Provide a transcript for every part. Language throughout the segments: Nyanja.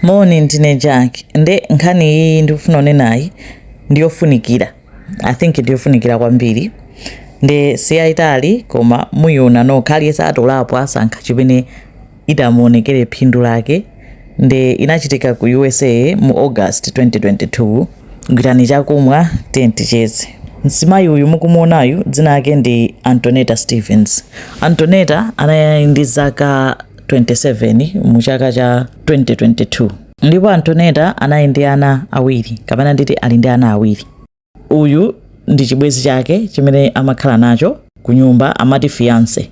Moni, ndine Jack. Nde nkhani iyi ndikufuna unenayi ndiyofunikira, I think ndiyofunikira kwambiri. Nde siyayitali, koma muyiona nokha. Aliyense atolapo, asankha chimene itamuonekere phindu lake. Nde inachitika ku USA mu August 2022. Gwirani chakumwa, tiye ticheze. Mzimayi uyu mukumuonayu dzina lake ndi Antonetta Stevens. Antonetta anali ndi zaka 27 mu chaka cha 2022, ndipo Antonetta anali ndi ana awiri, kapena nditi ali ndi ana awiri. Uyu ndi chibwenzi chake chimene amakhala nacho ku nyumba, amati fiance,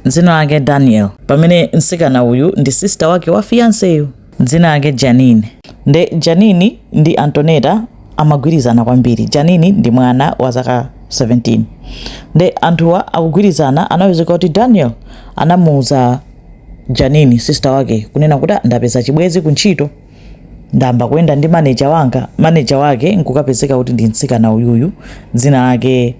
dzina lake Daniel, pamene mtsikana uyu ndi sister wake wa fianceyo, dzina lake Janine. Nde Janine ndi Antonetta amagwirizana kwambiri. Janine ndi mwana wa zaka 17. Nde anthuwa akugwirizana, anawezeka kuti Daniel anamuuza Janine, sister wake, kunena kuti, "Ah, ndapeza chibwenzi kuntchito, ndamba kuyenda ndi manager wanga." Manager wake nkukapezeka kuti ndi mtsikana uyuyu, dzina lake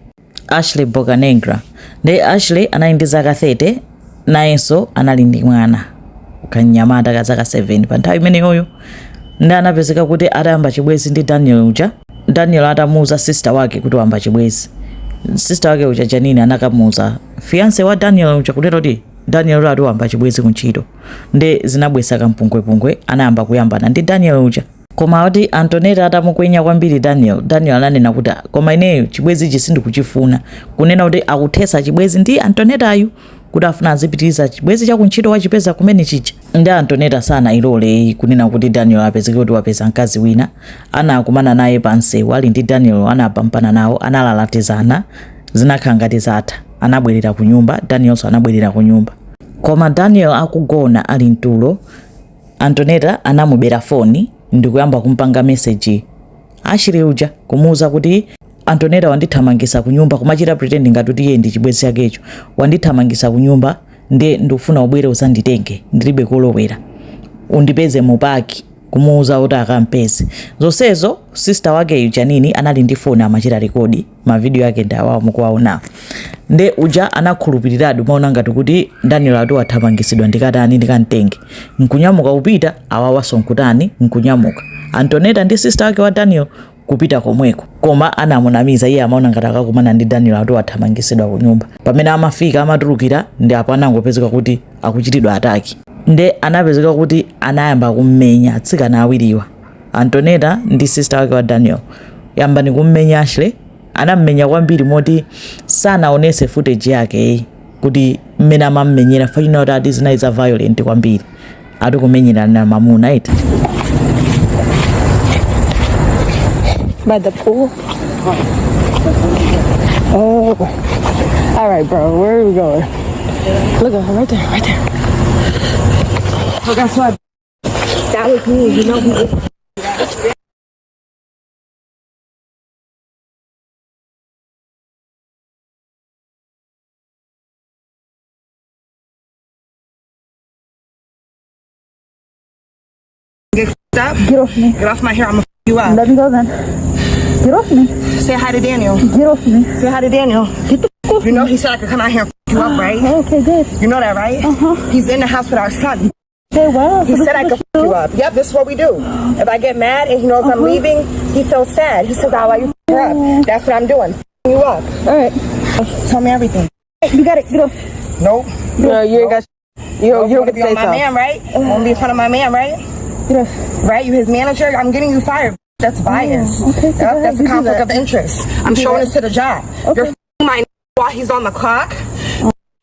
Ashley Bocanegra. Ndi Ashley anali ndi zaka 30, nayenso anali ndi mwana kanyamata ka zaka 7 pa nthawi imeneyoyo. Ndi anapezeka kuti atayamba chibwenzi ndi Daniel uja, Daniel atamuuza sister wake kuti wamba chibwenzi, sister wake uja Janine anakamuuza fiance wa Daniel uja kunena kuti Daniel ati wamba chibwenzi kuntchito. Ndi zinabwesa kampungwepungwe, anayamba kuyambana ndi Daniel uja. Koma ati Antonetta atamukwenya kwambiri Daniel, Daniel ananena kuti, "Ah, koma ineyo chibwenzi ichi sindikuchifuna," kunena kuti akuthesa chibwenzi ndi Antonettayu, kuti afuna azipitiriza chibwenzi chakuntchito wachipeza kumene chija. Ndi Antonetta sanayilole kunena kuti Daniel apezeke kuti wapeza mkazi wina. Anakumana naye pansewu ali ndi Daniel, anapampana nawo, analalatizana, zinakhala ngati zatha. Anabwerera ku nyumba, Danielso anabwerera ku nyumba. Koma Daniel akugona ali mtulo, Antonetta anamubera foni ndikuyamba kumpanga message Ashley uja, kumuuza kuti Antonetta wandithamangisa ku nyumba, kumachita pretend ngati kuti iye ndi chibwenzi chakecho. Wandithamangisa ku nyumba, nde ndikufuna ubwere uzanditenge, ndilibe kolowera, undipeze mu park, kumuuza kuti akampeze. Zonsezo sister wakeyu Janine anali ndi foni, amachita record mavidiyo ake, ndi awawo mukuwaonawo. Nde uja anakhulupiriradi, umaona ngati kuti Daniel ati wathamangisidwa, ndikatani, ndikamtenge, nkunyamuka kupita. Awawaso nkutani, nkunyamuka, Antonetta ndi sister wake wa Daniel, kupita komweko. Koma anamunamiza, iye amaona ngati akakumana ndi Daniel ati wathamangisidwa ku nyumba. Pamene amafika, amatulukira, ndi apo anangopezeka kuti akuchitidwa attack. Nde anapezeka kuti anayamba kummenya atsikana awiriwa, Antonetta ndi sister wake wa Daniel, yambani kummenya Ashley. Anammenya kwambiri moti sanaonese footage yake kuti mmene amammenyera, fachina kuti ati zinali za violent kwambiri, ati kumenyerana mamuna iti. By the pool? Oh. All right, bro. Where are we going? Look at her right there, right there. So guess what? That was me. You know who Get f***ed up. Get off me. Get off my hair. I'm gonna f- you up. Let me go then. Get off me. Say hi to Daniel. Get off me. Say hi to Daniel. Get the f- off You me. know he said I could come out here and f- you up, right? Okay, good. You know that, right? Uh-huh. He's in the house with our son. Okay, wow. He So this said I is could what f- you you do? up. Yep, this is what we do. If I get mad and he knows I'm leaving, he feels sad. He says, I'll let you f- her up. That's what I'm doing. F***ing you up. All right. Tell me everything. You got it. Get off. Nope. No, you ain't got. You Nope. you Wanna don't be get to on say my so. man, right? Wanna be in front of my man, right? Get off. Right? You his manager? I'm getting you fired. That's bias. Oh, okay, so Yep, go ahead, that's a you do conflict that. of interest. I'm showing this to the job. You're f***ing my while he's on the clock.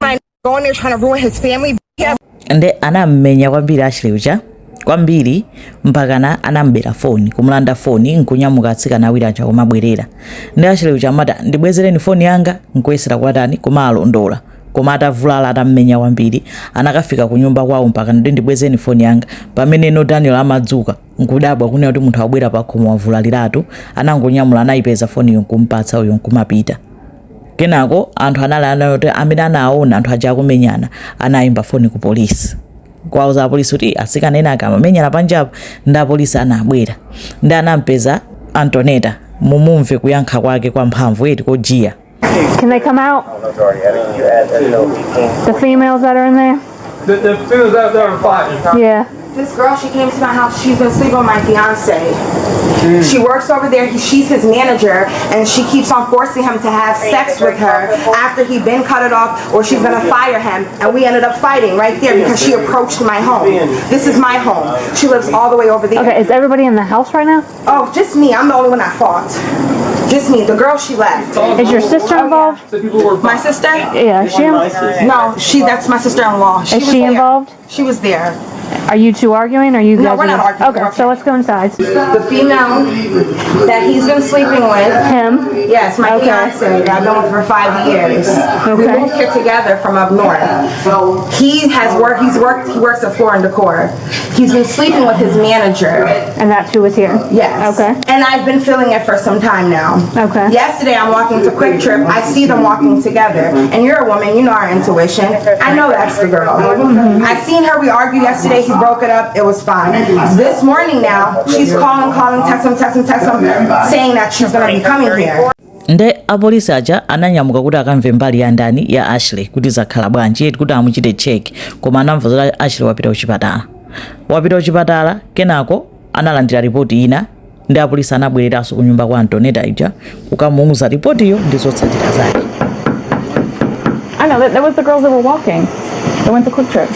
My going there trying to ruin his family. He has Nde anammenya kwambiri Ashley uja, kwambiri, mpakana anambera foni, kumulanda foni, nkunyamuka atsikana awiri aja kumabwerera. Ndi Ashley uja amati, "Ndibwezereni foni yanga," nkuyesera kuwatani, kumalondola, koma atavulala, atammenya kwambiri, anakafika ku nyumba kwawo mpaka ndi, "Ndibwezeni foni yanga." Pamene no Daniel amadzuka nkudabwa kunena kuti munthu abwera pakhomo wavulaliratu, anangonyamula, anayipeza foniyo, nkumpatsa uyo, nkumapita. Kenako anthu anali anayoti amene anaona anthu aja akumenyana anayimba foni ku polisi, kuwauza apolisi kuti atsikana ena akamamenyana panjapo. Ndi apolisi anabwera ndi anampeza Antonetta. Mumumve kuyankha kwake kwa mphamvu eti kojiya. Can they come out? The females that are in there? The females out there are fighting. Yeah. This girl, she came to my house. She's been sleeping with my fiance. She works over there. She's his manager, and she keeps on forcing him to have sex with her after he been cut it off, or she's gonna fire him. And we ended up fighting right there because she approached my home. This is my home. She lives all the way over there. Okay, is everybody in the house right now? Oh, just me. I'm the only one that fought. Just me. The girl, she left. Is your sister involved? My sister? Yeah, is she? No, she. That's my sister-in-law. She Is was she there. involved? She was there. Are you two arguing? Or are you No, guys? we're not arguing. Okay, We're so okay. let's go inside. The female that he's been sleeping with. Him. Yes, my Okay. fiance that I've been with for 5 years. We Okay. moved here together from up north. He has worked. He's worked. He works at Floor and Decor. He's been sleeping with his manager. And that's who was here. Yes. Okay. And I've been feeling it for some time now. Okay. Yesterday, I'm walking to Quick Trip. I see them walking together. And you're a woman. You know our intuition. I know that's the girl. I seen her. We argued yesterday. He broke it up. It was fine. This morning now, she's calling, calling, texting, texting, texting, saying that she's gonna be coming here. Nde apolisi aja ananyamuka kuti akamve mbali ya ndani, ya Ashley, kuti zakhala bwanji yeti kuti amuchite check, koma anamva zoti Ashley wapita kuchipatala, wapita kuchipatala. Kenako analandira ripoti ina ndi apolisi anabwereranso kunyumba kwa Antoneta ija kukamuuza ripotiyo ndi zotsatira zake. I know that was the girls that were walking. That went to Quick Trip.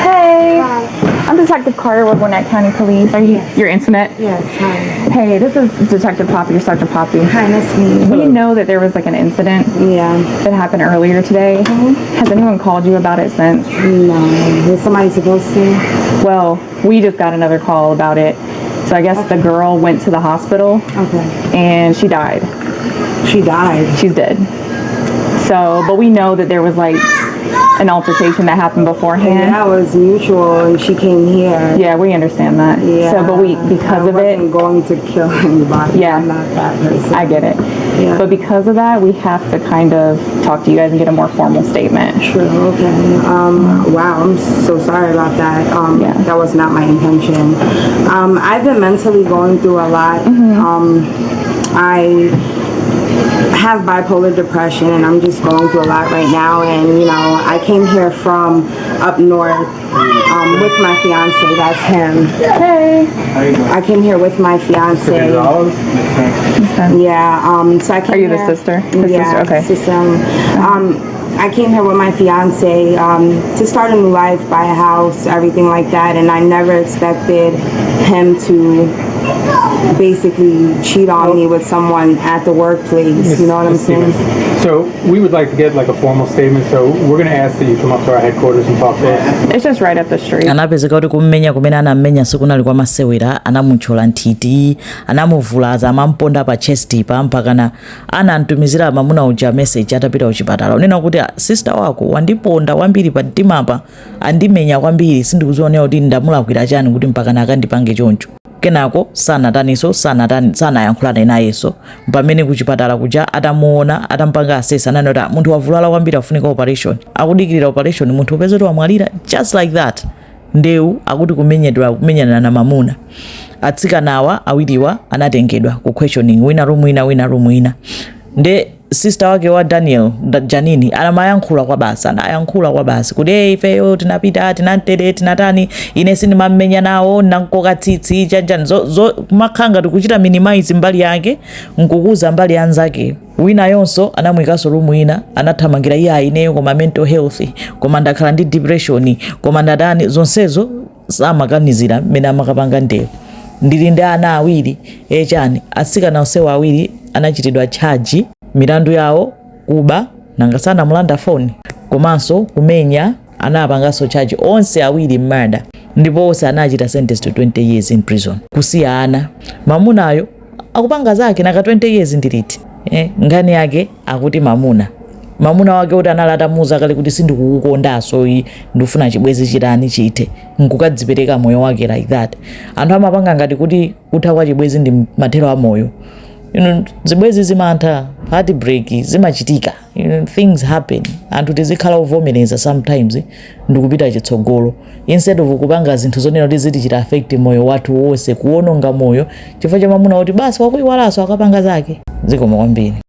Hey, I'm Detective Carter with Gwinnett County Police. Are you you're Antoinette? Yes, hi. Hey, this is Detective Poppy or Sergeant Poppy. Hi, nice to meet you. We know that there was like an incident that happened earlier today. Has anyone called you about it since? No. Was somebody supposed to? Well, we just got another call about it. So I guess the girl went to the hospital and she died. She died. She's dead. So, but we know that there was like an altercation that happened beforehand. That was mutual, and she came here. Yeah, we understand that. So, but we, because I of it, wasn't going to kill anybody. Yeah. I'm not that person. I get it. Yeah. But because of that, we have to kind of talk to you guys and get a more formal statement. True. Okay. Wow. I'm so sorry about that. Yeah. That was not my intention. I've been mentally going through a lot. I have bipolar depression, and I'm just going through a lot right now. And I came here from up north with my fiance. That's him. Hey. I came here with my fiance. Yeah. So I came Are you the here- sister? The yeah, sister, okay. Sister. I came here with my fiance to start a new life, buy a house, everything like that, and I never expected him to basically cheat on me with someone at the workplace. You know what I'm Ms. saying? Stevens, so we would like to get like a formal statement, so we're gonna ask that you come up to our headquarters and talk to us. It's just right up the street. Anapezeka kuti kummenya kumene anammenya sikunali kwa masewera. Anamuthyola nthiti, anamuvulaza, amamponda pa chest pa mpakana anamtumizira mamuna uja message atapita kuchipatala unena kuti, "Ah, sister wako wandiponda kwambiri pa mtimapa, andimenya kwambiri, sindikuziona kuti ndamulakwira chani kuti mpakana akandipange choncho." Kenako sanataniso, sanatani, sanayankhulane nayenso. Pamene kuchipatala kuja atamuona, atampanga assess, ananena kuti, "Ah, munthu wavulala kwambiri, afunika operation." Akudikirira operation, munthu upeze kuti wamwalira, just like that. Ndewu akuti kumenyedwa, kumenyana na mamuna. Atsikanawa awiriwa anatengedwa ku questioning, wina room ina, wina room ina. Nde sister wake wa Daniel, Janini, anamayankhula kwa basi, anayankhula kwa basi kuti, "Hey, ifeyo tinapita, tinantere, tinatani, ine sindimammenya nawo, nankoka tsitsi chanjani," zo kumakhala ngati kuchita minimize mbali yake nkukuza mbali ya anzake. Wina yonso anamuyikanso room ina, anathamangira iye, "Ayi, ineyo koma mental health, koma ndakhala ndi depression, koma ndatani." Zonsezo samakanizira mmene amakapanga ndewu. "Ndili ndi ana awiri echani." Atsikana onsewo awiri anachitidwa charge, milandu yawo kuba, nanga sanamulanda foni, komanso kumenya. Anapanganso charge onse awiri murder, ndipo onse anachita sentence to 20 years in prison, kusiya ana. Mamunayo akupanga zake, naka 20 years ndiliti, eh? Nkhani yake akuti mamuna wake kuti anali atamuuza kale kuti, "Sindikukukondanso, iyi ndikufuna chibwezi chitani, chithe," nkukadzipereka moyo wake like that. Anthu amapanga ngati kuti kutha kwa chibwezi ndi mathero a moyo. Zibwezi zimatha, heartbreak zimachitika, things happen. Anthu tizikhala ovomereza sometimes ndikupita chitsogolo instead of kupanga zinthu zonena kuti zitichita affect moyo wathu wonse, kuwononga moyo chifukwa cha mamuna kuti basi wakuiwalanso akapanga zake. Zikomo kwambiri.